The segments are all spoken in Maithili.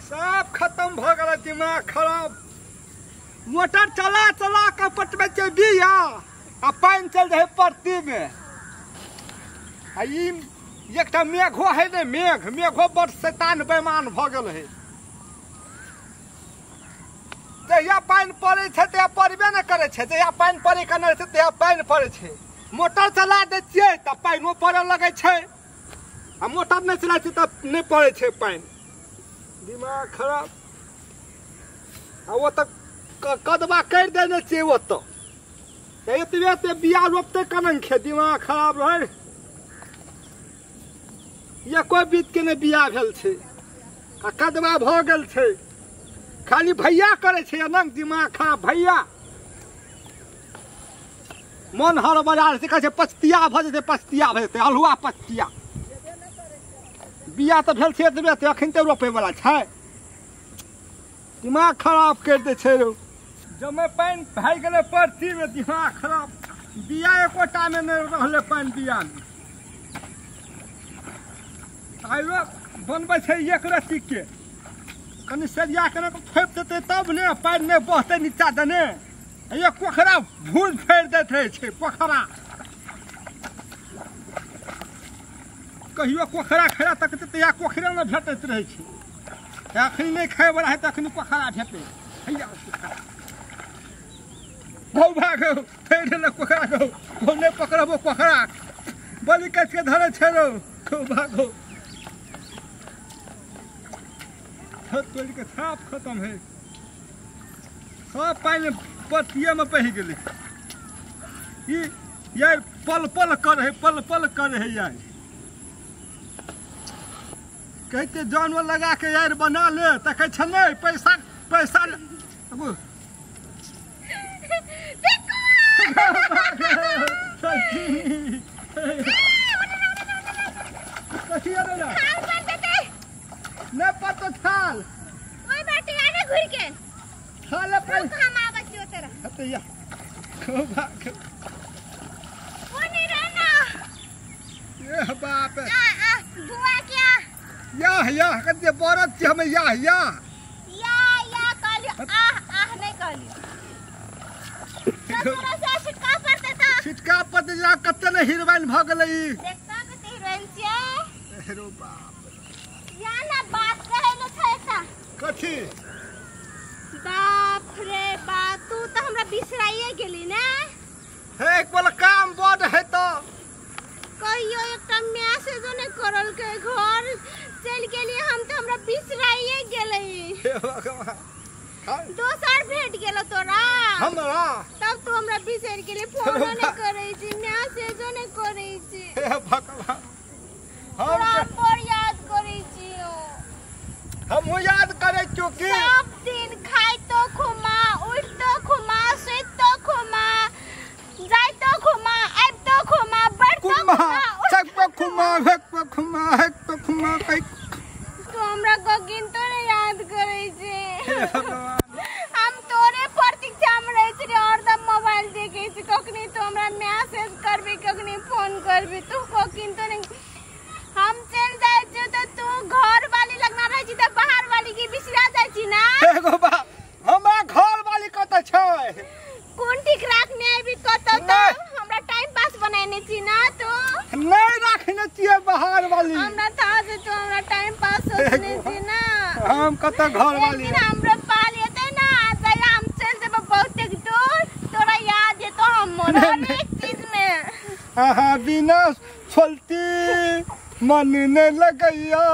सब खत्म भ गेल, दिमाग खराब। मोटर चला चला के पटबै छै बिया आ पानि चलि जाइ है परती में। आ ई एकटा मेघो है ने, मेघ मेघो बड़ शैतान बेमान भ गेल है। जहिया पानि पड़ै छै तहिया पड़बे नहि करै छै, जहिया पानि पड़ै के नहि छै तहिया पानि पड़ै छै। मोटर चला दै छियै तऽ पानिओ पड़ऽ लगै छै, आ मोटर नहि चलाइ छियै तऽ नहि पड़ै छै पानि। दिमाग खराब। आ ओतऽ कदवा करि देने छियै ओतऽ, तऽ एतबे एते बिया रोपतै केना खे, दिमाग खराब रहै। एको बीत के नहि बिया भेल छै आ कदवा भऽ गेल छै। खाली भैया करै छै एना, दिमाग खराब भैया। मन हड़बड़ा छै, कहै छै पचतिया भऽ जेतै, पचतिया भऽ जेतै, अल्हुआ पचतिया। बिया तऽ भेल छै एतबे, तऽ एखन तऽ रोपैवला छै। दिमाग खराब करि दै छै रौ। जमे पानि भए गेलै परतीमे, दिमाग खराब। बिया एकोटामे नहि रहलै पानि बियामे। आइरो बनबै छै एक रत्तीके, कनि सरिया के थोपि देतै तब ने पानि नहि बहतै नीचा देने। एक पोखरा भूज फेर दैत रहै छै, पोखरा कहियो पोखरा खेला तक तहिया पोखरे नहि भेटैत रहै छै। अखनी नहि खायवला है तखनी पोखरा भेटै। हैया गौ भागौ फेर देलक पोखरा, गौ गौ नहि पकड़बो पोखरा, बलि कस के धरै छै रौ। गौ भागौ, तोड़ि के साफ खत्म है। सब पानि पतिये में बहि गेलै। ई यार पल पल कर है, पल पल कर है यार। कहते जानवर लगा के यार बना ले, तऽ कहै छै नहि पैसा पैसा। कथी नहि पड़तो छाल। ओइ बाटे आने घुर के छाल पर हम आबै छियो तेरा। हतैया खूब भाग ओ नहीं रहना। ए बाप आ आ बुआ क्या याह याह कते बरत छी हम, याह याह या या कहलियो, आह आह नहीं कहलियो। तोरा से छिटका पड़ते त छिटका पड़ते जा कते ने हीरोइन भ गेलै ई। देखता कते हीरोइन छियै। रो बाप या ना बात कहै ले छै एकटा। कथी? बाप रे बाप, तू त हमरा बिसराइए गेली ने। हे एक बोल काम बड है त कहियो एकटा मैसेजो नहि करल के, घर चलि गेली हम त हमरा बिसराइए गेलै। हे भगवान, दोसर भेट गेलो तोरा हमरा, तब तू हमरा बिसरि गेली, फोनो नहि करै छी, मैसेजो नहि करै छी। हे भगवान, हम बड़ याद करै छियो। हमहूँ याद करै छियो की सब दिन खाइतो खुमा, उठतो खुमा, सुतितो खुमा, जाइतो खुमा, आबितो खुमा, बढ़तो खुमा, सब पे खुमा, हेक पे खुमा, हेक पे खुमा। कई तू हमरा कखन तो नहीं याद करै छी। हे भगवान, हम तोरे प्रतीक्षा में रहै छी, हरदम मोबाइल देखै छी, कखनी तू हमरा मैसेज करबी, कखनी फोन करबी, तू कखन तो नहीं। हम चलि जाइ छियो तऽ तू घर वाली लगना रहै छी तऽ बाहर वाली के बिसरा जाइ छी ना। एगो बा हमरा घर वाली कतऽ छै? कोन ठीक राखने आबी कतऽ तऽ हमरा टाइम पास बनेने छी ना तू। नहि राखने छियै बाहर वाली। हमरा था से तू हमरा टाइम पास सोचने छी ना। हम कतऽ घर वाली? एक दिन हमरो पाल एतै ना, जहिया हम चलि जेबै बहुतेक दूर, तोरा याद एतौ हमर हर एक चीज में। अहाँ बिना छोलती मन नहि लगैया,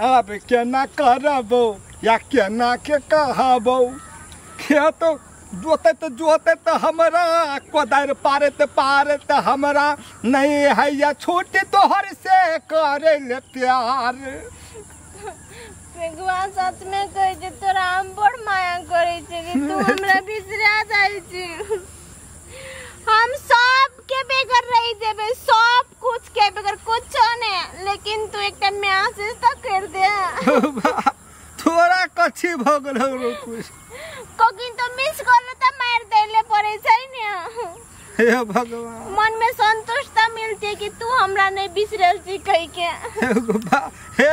आब केना करबौ या केना के कहबौ। खेत जोतैत जोतैत हमरा कोदारि पारैत पारैत हमरा नहीं है या छूटी तोहर से करे ले प्यार। भगवान सच में कहै छी तोरा हम बड़ माया करै छी कि तू हमरा बिसरा जाइ छी। हम सब के बगैर रहि जेबै, सब कुछ के बगैर, कुछो ने, लेकिन तू एकटा मैसेज तऽ कर दे। थोड़ा कथी भऽ गेल हौ कुछ? कखन तो मिस कॉल तऽ मारि दैले पड़ै छै ने। हे भगवान, मन में संतुष्ट मिलते कि तू हमरा नहीं बिसरल छी कहि के। हे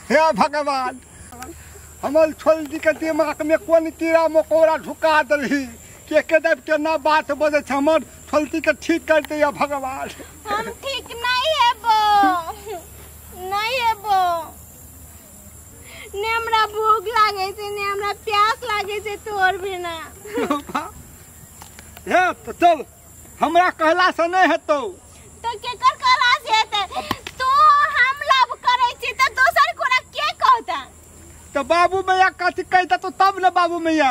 हे भगवान, हमर छोलती के दिमाग में कोन कीड़ा मकोड़ा ढुका दलही के के दब के ना बात बजै छै। हमर छोलती के ठीक कर दे या भगवान। हम ठीक नहीं हेबो, नहीं हेबो। ने हमरा भूख लागे छै, ने हमरा प्यास लागे छै तोर बिना। हे तो चल, हमरा कहला से नहीं हेतौ। तो केकर कहला से हेतै? तू हम लव करै छी त दोसर कोना के कहता? तो बाबू मैया कथी कहता तो तब न बाबू मैया।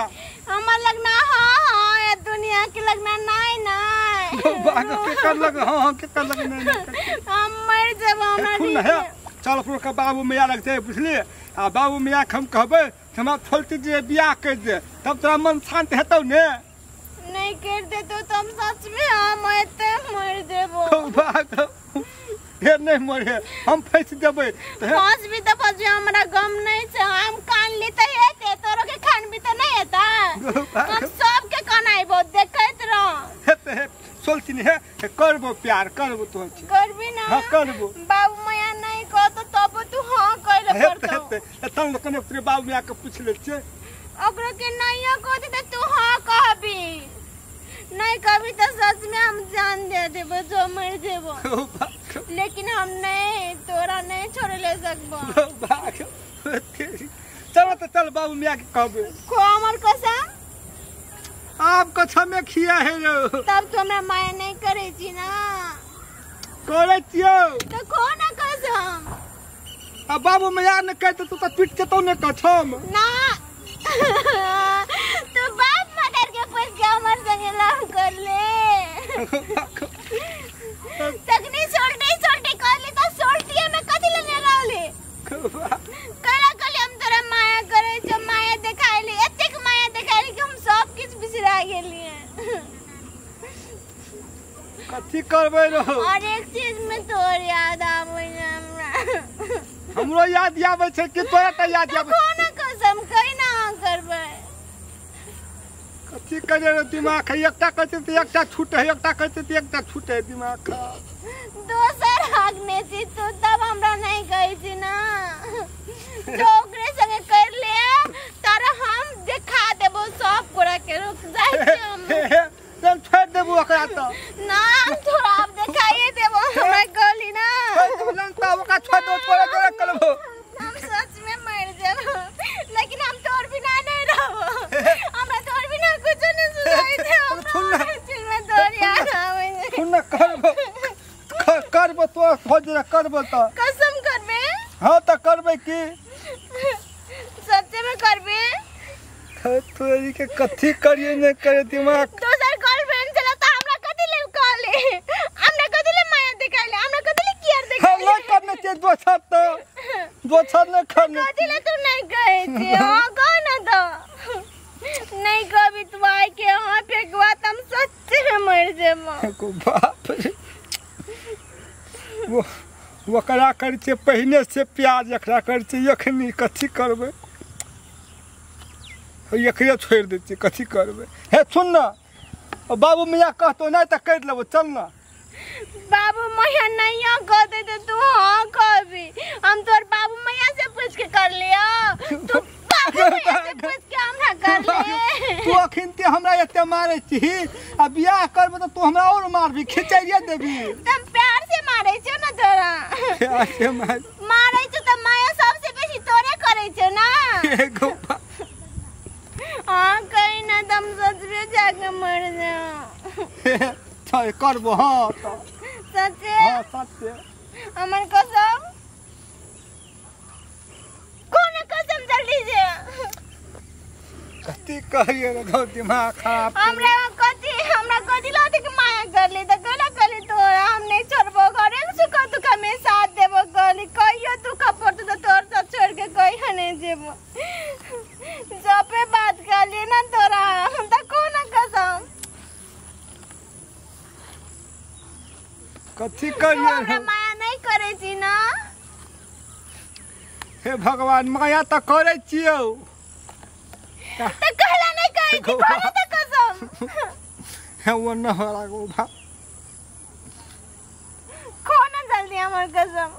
हमर लगना हाँ हाँ, ये दुनिया के लगना नहीं नहीं। बाबू के कर लग हाँ हाँ के कर लग नहीं नहीं। हम मर जब हमरा है। चल अपनो के बाबू मैया लग जाए बुझलिए। आ बाबू मैया के हम कहबै हमरा छोलती जे बियाह कर दे तब तोरा मन शांत हेतौ ने। नहीं कर दे तो तुम सच में हम एते मर जेबो। हे नहीं मरे, हम फंस जेबै। फंस भी त फंस, हमरा गम नहीं छै। हम कान ली त हेते, तोरो के खान भी त नहीं हेता। हम सब के कनाइबो देखैत रह। हेते हे सोलती नहीं हे, करबो प्यार करबो तो करबी ना। हां करबो। बाबू मैया नहीं कहतो तब तू हां कहले पड़तो। हेते तब कने तोरे बाबू मैया के पूछ ले छियै। ओकरो के नहीं कहते त तू हां कहबी, नहीं कभी तो सच में हम जान दे देबो जो मर जेबो। लेकिन हम नहीं तोरा नहीं छोड़ ले सकबो। चलो तो चल बाबू मियां के कहबे। खो हमर कसम। आप कसम में खिया है रो। तब तो हमरा माया नहीं करे छी ना। करे छियो तो खो ना कसम। अब बाबू मियां ने कहते तो पीट के तो ने कसम ना। तो बाप मदर के पूछ के हमर संगे लव कर ले। तखनी सोल्टी सोल्टी कर ले तो सोल्टी में कथि लेने रहले? कला कले हम तोरा माया करे छ, माया देखाइली, एतेक माया देखाइली कि हम सब किछ बिसरा गेलिए। कथि करबै रो? और एक चीज में तोर याद आबै हमरा। हमरो याद आबै छै कि तोरा त याद आबै? कोना कसम कहि ना करबै। कथी करे रे दिमाग है, एकटा कहै छै त एकटा छूटे है, एकटा कहै छै त एकटा छूटे है दिमाग। दोसर हक ने छी तू तब हमरा नहीं कहै छी ना। जो ओकरे संगे कर ले तारा हम देखा देबो सब पूरा के। रुक जाइ छी हम। चल छोड़ देबो ओकरा त ना, हम तोरा अब देखाइए देबो। हमरा कहली ना छोड़ देबो त ओकरा छोड़ दो, तोरा तोरा करबो। हम सच में मर जेबो लेकिन हम तोर बिना नहीं रहबो। हमरा तोर बिना कुछ नहीं सुझाई दे। सुन ना, में तोर याद आवे। सुन ना, करबो करबो तो हो जरा करबो त कसम करबे। हां त करबे की सच्चे में करबे? तोरी के कथी करिए ने करे दिमाग। दोसर गर्लफ्रेंड चला त हमरा कथि लेल कहले? हमरा कथि ले माया देखाइले? हमरा कथि ले केयर देखाइले? हम नहीं करने के दोसर त दोसर ने करने कथि ले तू नहीं कहे छी? हां कह ना त नहीं कभी तू आइ के हां फेंकवा त हम सच्चे में मर जेबो। बाप रे, वो ओकरा करै छै पहिने से प्याज, एकरा करै छै एखनी। कथी करबै? एकरे छोड़ि दै छियै, कथी करबै? हे सुन ना, बाबू मैया कहतो नहीं त करि लेबो। चल ना। बाबू मैया नहीं कहते तो तू हाँ कहबी। हम तोर बाबू मैया से पूछ के कर लियो। तू बाबू मैया से पूछ के हमरा कर ले। तू अखन ते हमरा एते मारै छी आ बियाह करबो त तू हमरा और मारबी, खिचैये देबी। तम प्यार से मारै छियो ना तोरा। प्यार से मार मारै छौ त माया सबसे बेसी तोरे करै छौ ना। हाँ कहीं ना तुम सच में जाके मर जाओ। चल करबो। हाँ तो सच्चे? हाँ सच्चे। हमर कसम? कौन कसम जल्दी से? कथी कहिए रे, दिमाग खराब। हमरा कथी, हमरा कथी लाते के माया कर ली त कहला कहली तोरा हम नहीं छोड़बो, घरे में सुख दुख में साथ देबो कहली। कहियो दुख पड़तो त तोर सब छोड़ के कहियो नहीं जेबो। जबे बात कर ली ना तोरा हम त कोना कसम। कथी करिए? हमरा माया नहीं करे छी ना। हे भगवान, माया त करे छियौ। त कहला नहीं कहे छी, कहला त कसम। हे वो न हो लागो भा। कोना जल्दी हमर कसम।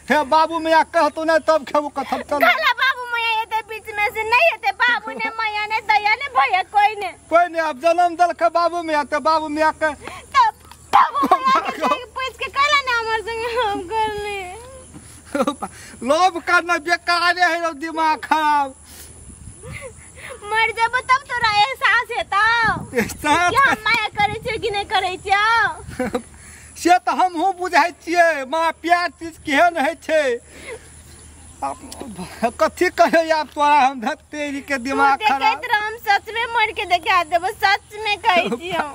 हे बाबू मैया कहतो नहीं तब खेबो कथम चल। काला बाबू मैया एते बीच में से नहीं हेते, बाबू ने मैया ने दया ने भैया कोई ने कोई ने। अब जन्म दल के बाबू मैया ते बाबू मैया के तब बाबू मैया के पूछ के कहला ने हमर संगे हम करले। लोभ करना बेकार है, दिमाग खराब। मर जब तब तोरा एहसास हेतौ एहसास कि हम माया करै छियै कि नहि करै छियै। से तऽ हमहूँ बुझै छियै माँ प्यार चीज केहन होइ छै। कथी कहै आब तोरा हम धत्तेरी के दिमाग खराब। देखैत रह हम सच में मर के देखा देबो, सच में कहै छियौ।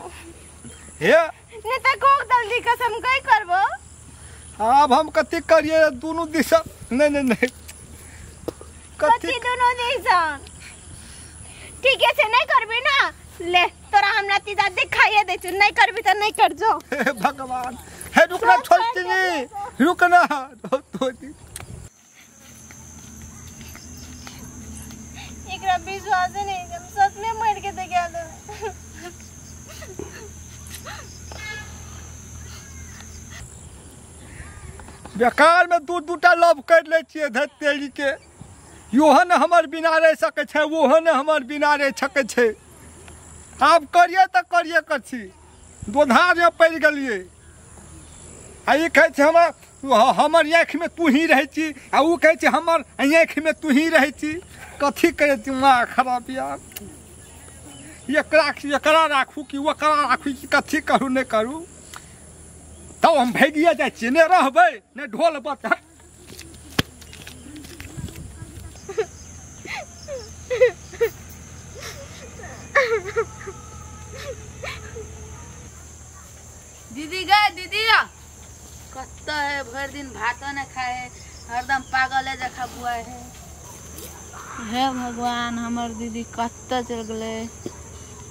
हे नहि तऽ कोक जल्दी कसम कहि करबो। आब हम कथी करियै दुनू दिशा नहीं नहीं नहीं कथी दुनू दिशा ठीक है से नहीं करबी ना ले तोरा हम नतीजा दिखाइए दै छु, नहीं करबी त नहीं कर जो। हे भगवान हे रुकना छोड़ती रुकना तो एकरा विश्वास नहीं हम सच में मर के देखा दो। बेकार में दू दूटा लव कर ले छियै धतेरी के। योहन ने हमर बिना रह सकै छै, ओहो ने हमर बिना रह सकै छै। आब करिए तऽ करिए कथी, दोधार पड़ि गेलियै। आ ई कहै छै हमर हमर आँखिमे तू ही रहै छी, आ ओ कहै छै हमर आँखिमे तू ही रहै छी। कथी करै छी माँ खराब यार। एकरा एकरा राखू कि ओकरा राखू कि कथी करू नहि करू। तब हम भागिए जाइ छियै, नहि रहबै नहि ढोल बता। दीदी गए दीदी कत्ता है भर दिन भातो न खाए, हरदम पागल है जखा बुआ है। हे भगवान हमर दीदी कत्ता चल गए,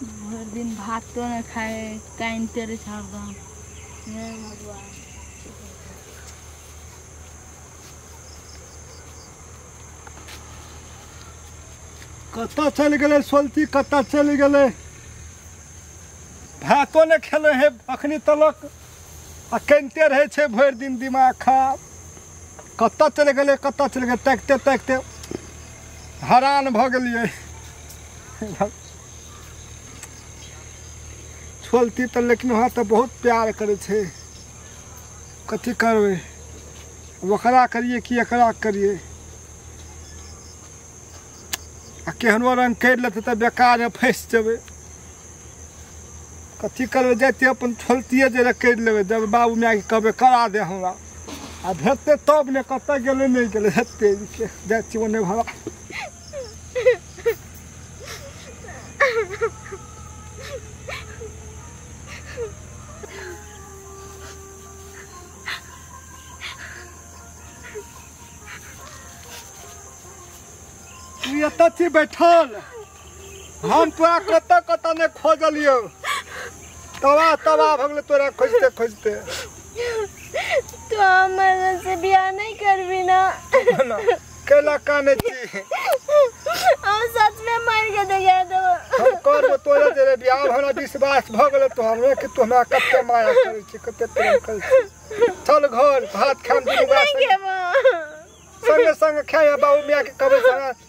भर दिन भातो न खाए, कानते रहे हरदम। हे भगवान कत्ता चल गए सोलती, कत्ता चल गए। भातो ने खेले है अखनी तलक आ कनिते रहे छै भरि दिन दिमाग खराब। कत्ता चलि गेलै कत्ता चलि गेलै, ताकिते ताकिते हरान भऽ गेलियै। छोलती तऽ लेकिन वहाँ तऽ बहुत प्यार करै छै। कथी करबै, ओकरा करियै कि एकरा करियै। आ केहनो रङ्ग करि लेतै तऽ बेकार फँसि जेबै। कथी करबै, जैते अपन छोलतिए जे करि लेबै। जब बाबू मायके कहबै करा दे हमरा, आ भेटतै तब ने। कतऽ गेलै नहि गेलै हेतै, जाइ छी ओन्ने भाड़ा। तू एतऽ छी बैठल, हम तोरा कतऽ कतऽ नहि खोजलियौ। तबाह तबाह भऽ गेलै तोरा खोजते खोजते। तो हमर से बियाह नहीं करबी ना? कैला कानै छी? हम सच में मर के देखा देबो। हम करबो तोरा जे बियाह, हमरा विश्वास भऽ गेलै तो हमरे कि तू हमरा कते माया करै छी, कते प्रेम करै छी। चल घर भात खाम दुनू गोरा संगे संगे खाए। बाबू मियाँ के कहबै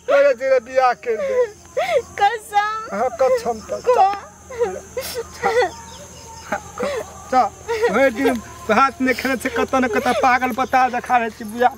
तोरे जे बियाह करि दे। कसम? हाँ कसम। तऽ भरि दिन भात नहि खेने छै, कतऽ ने कतऽ पागल बता देखा रहै छी बुआ।